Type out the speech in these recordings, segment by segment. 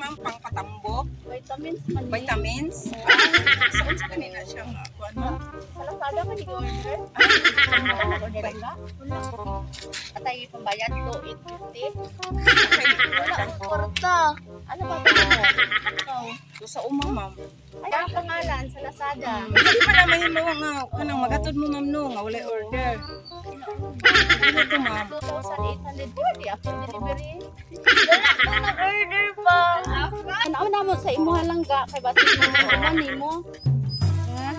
ma'am, pang patambok? Vitamins man ni. Vitamins? Sa unsa kanina siya nga kuan, ma'am? Sa Lazada man ni order. Order ka? Wala. Atay pambayad ko 850. Wala akong kwarta. Ano ba ba mo? Ikaw. So, sa uma, ma'am. Ay, ang pangalan sa Lazada. Dili pa na mahimo nga kanang magatod mo, ma'am, no nga walay order. Ano to, ma'am? 2,840 after delivery. Wala ko nag-order pa. Ano na mo sa imuha lang ga kay basig mo man nimo. Ha?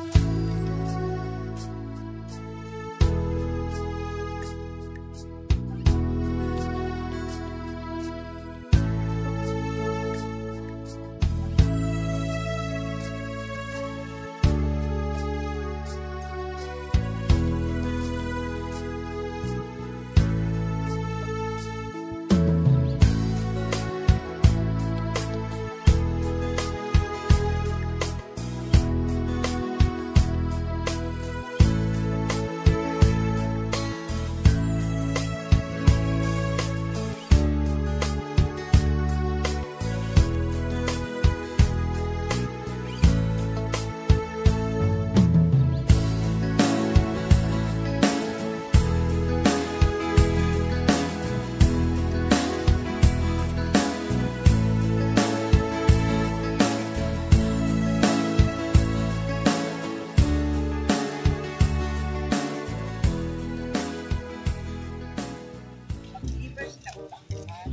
Deliver sila og tambal.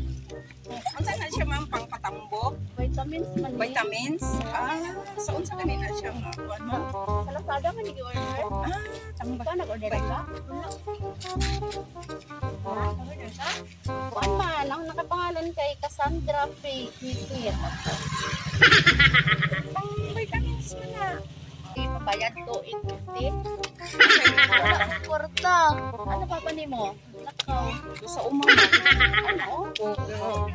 Unsa na siya, ma'am, pang patambok? Vitamins man ni. Vitamins? Sa unsa kanina siya nga kuan, ma'am? Sa Lazada man ni order. Tambal. Ikaw nag-order ka? Wala. Ha? Nag-order ka? Kuan man, ang nakapangalan kay Cassandra Faith Nitwit. Pang vitamins man na. Ipambayad ko 850. Wala akong kwarta. Ano pa ba nimo? Nakaw. So, sa uma, ma'am. Ano? Oo.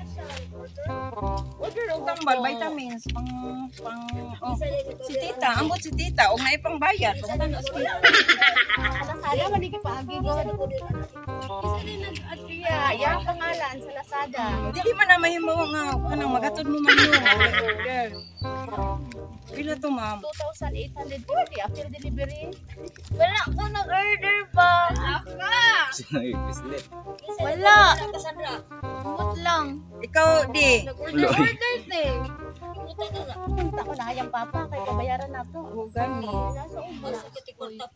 Order og tambal vitamins pang pang oh. Si tita, ambot si tita og naay pang bayad. Pangutan si tita. Sa Lazada man ni gipaagi god. Isa din nag-adriya. Yang pangalan sa Lazada. Dili man na mahimo nga kanang magatod mo, ma'am, no nga walay order. Pila to, ma'am? 2,840 after delivery. Wala ko nag-order pa. Wala. Umot lang. Ikaw di. Nag-order te. Punta ko na kayang papa kay babayaran na to. O gani. Nasa uma.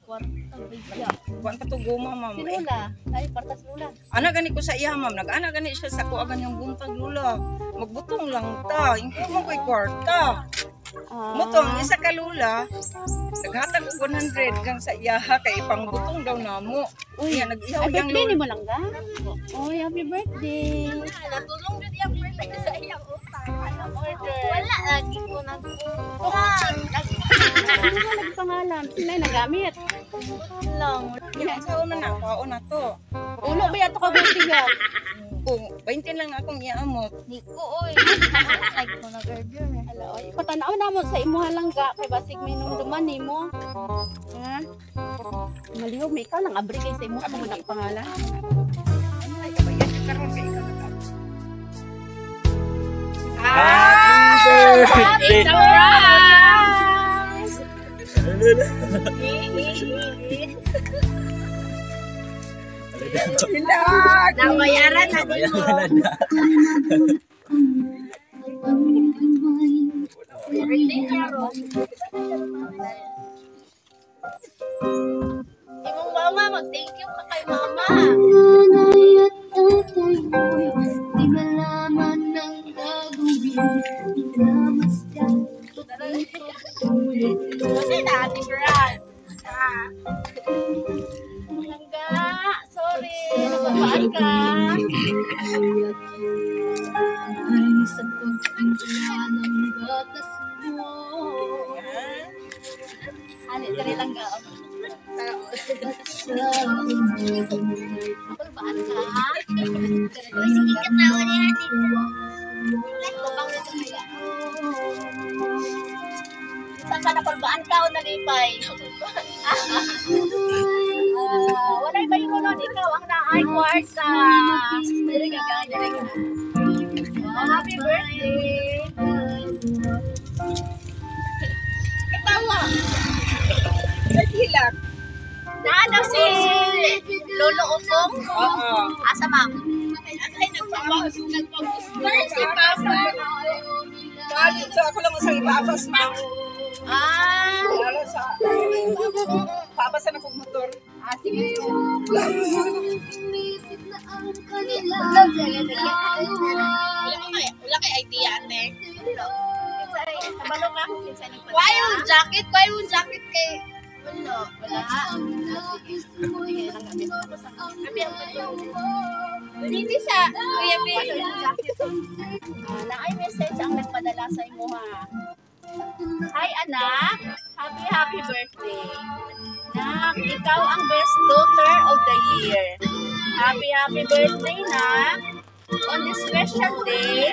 Kwarta bigya. Kuan pa to guma, ma'am. Si Eh, Lula. Ay, partas Lula. ana gani ko sa iya, ma'am. Nag-ana gani siya sa kuha ganiyang buntag, lula. Magbutong lang ta. Ingko mo ko'y kwarta. Mutong isa ka lula. Naghatag og 100 kang sa iyaha kay ipangbutong daw namo. Uy, ya, nag-ihaw Ay, yang birthday lula. ni mo lang ga? Oy, happy birthday. Natulong jud iyang birthday sa iyang utang. Order. Wala lagi ko nag-utang. Ano nga nagpangalan? Sila yung nagamit. Umot lang. Sa una na, kuhaon na to. Ulo ba yato ka birthday ga? Kung 20 lang akong iaamot. Di ko oy. Wala lagi ko nag-order. Ala, oy, patanaw na mo sa imuha lang ga kay basig may nung nimo. Ha? Malihog may ikaw lang abri kay sa imuha mo nang pangalan. Ay, kabayan ka karon kay ikaw nag Happy birthday! Surprise! Hilag! Nabayaran na din mo. Birthday niya ron. Imong mama, mag-thank you ka kay mama. Nanay at tatay mo'y di malaman ng gagawin. Pinamasdan tuloy pagtulog. Kasi na, Ate Brad. Ah. Langga, sorry, nagpapaan ka. Ay sa pagtimpla ng gatas mo. Ani diri lang ga. At sa umaga Nagpapaan ka. Sige, katawa niya dito. Kubang nito ga. Saan ka napalbaan ka o nalipay? Walay ba yung nun? Ikaw ang naay kwarta. Diri ka, diri ka. Oh, happy birthday. Nagilak. Naa daw si Lolo Upong. Oo. Asa, ma'am? Ay, nagpa-booster si Papa. Bali, so ako lang usang ipaabas, ma'am. Ah, Lalo sa paabas na akong motor. Ah, sige. Wala kay idea, ate. Kabalo ka kung kinsa nagpadala. Why yung jacket? Why yung jacket kay... Wala. Wala. Hindi sa Kuya Bill. Ah, naay message ang nagpadala sa imo ha. Hi, anak. Happy, happy birthday. Nak, ikaw ang best daughter of the year. Happy, happy birthday, nak. On this special day,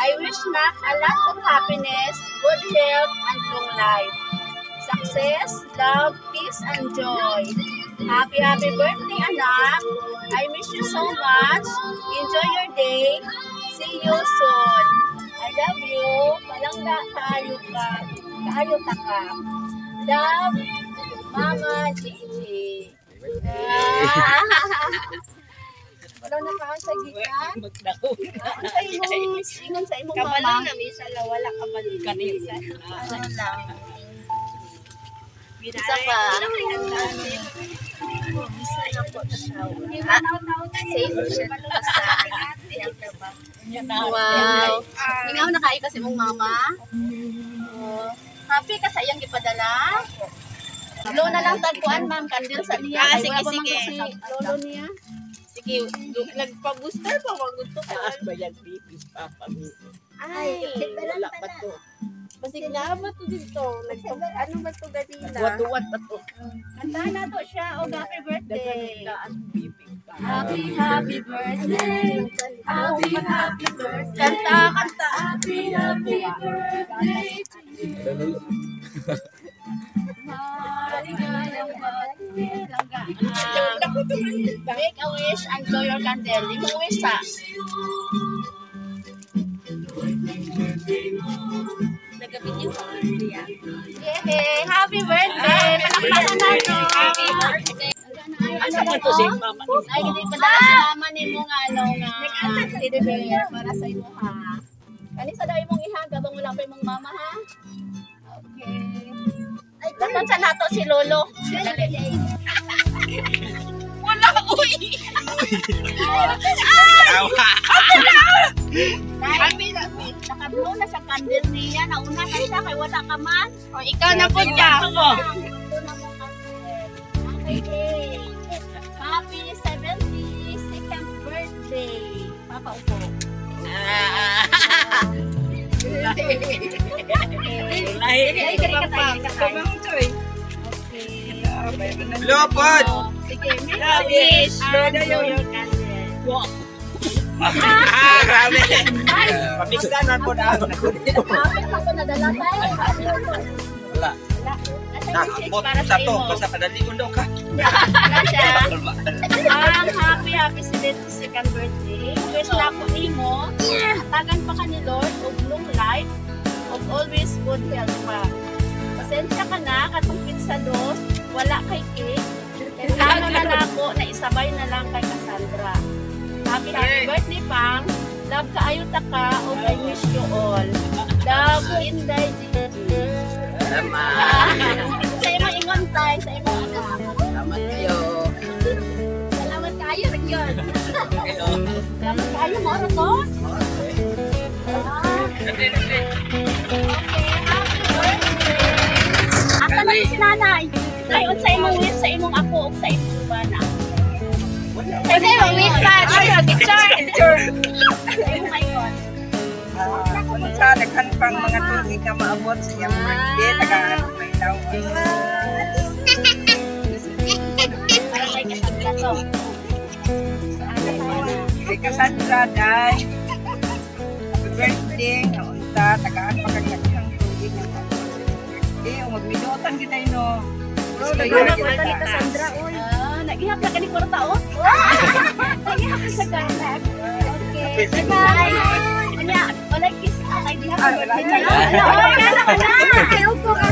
I wish nak a lot of happiness, good health, and long life. Success, love, peace, and joy. Happy, happy birthday, anak. I miss you so much. Enjoy your day. See you soon. I love you. Palangga kaayo ka. Kaayo ta ka. Love, Mama Gigi. Ah. Wala na ka sa gikan. Magdako. Ang sa imong ingon sa imong Kabalo mama. na misa la wala kabalo Kanisa. Ano lang. Isa pa. Safe siya sa Wow. Ingaw na kayo kasi mong mama. Oh. Happy ka sa iyang gipadala? Blow na lang tagpuan, ma'am. Kandil sa niya. Ah, Ay, sige, wala pa man sige. kasi lolo niya. Sige, nagpa-booster pa wag gusto ka. Taas ba yan, baby? Papa, Ay, wala pa to. Basig na ba to dito? Ano ba to ganina? Duwat-duwat pa to. Kantahan na to siya. Og happy birthday. Taas, baby. Happy, happy birthday. Happy, happy birthday. Kanta, kanta. Happy, happy birthday to you. Maligayang birthday. Langga. Ah, make a wish and blow your candle. Imong wish sa. Nagabinyo ko niya. Yay! Happy birthday! Palakpakan na to. Happy birthday. Asa man to si mama? Ay, hindi padala si mama ni mo nga ano nga teddy bear para sa imo ha. Kani sa daw imong ihaga bang wala pa imong mama ha? Okay. Dapat sa nato si Lolo. Dali. Wala, uy. Awa. Dahil naka-blow na sa candle niya, nauna na siya kay wala ka man. O, ikaw na po ka. Blow na mo candle. Okay. Happy 72nd birthday. Papa upo. Lahi. Dali, dali ka tayo, dali ka tayo. Tumang choy. Okay. Lopod. Sige, make a wish and blow your candle. Ah, grabe. Pamigsan man po na. Kapit pa ko nadala tayo. Wala. Nasa Nah, message bot para sa sa to, imo. basta padaligon daw ka. Wala siya. Ang happy, happy 72nd birthday. Wish na ako nimo. Tagan pa ka ni Lord og long life of always good health pa. Pasensya ka na katong pizza dos, wala kay cake. Plano na nako na isabay na lang kay Cassandra. Happy, happy birthday, Pang. Love kaayo ta ka og I wish you all. Love, Inday Gigi. Salamat. Sa imong ingon tay, sa imong anak. Salamat kayo. Salamat kaayo ra gyud. Kayo. Salamat kaayo mo ra to. Ah, okay, happy birthday. Asa na ni si nanay? Nay, unsa imong wish sa imong apo ug sa imong bana? Kasi imong wish pa. Picture. Picture. Sa imong maingon. Ah, sa daghan pang mga tubig na maabot sa iyang birthday, tagaan may lawas. Para kay Cassandra to. Kay Cassandra, day. Happy birthday, nga unta, tagaan pa kag daghang tubig nga maabot sa iyang birthday. O magminutan kita no. Gusto Wala yun. pa ni Cassandra, oy. Ah, nagihap na kani kwarta oh. Nagihap na sa gana. Okay. Bye. Unya, wala kiss. Ay, di Ay, wala. Wala, wala, wala.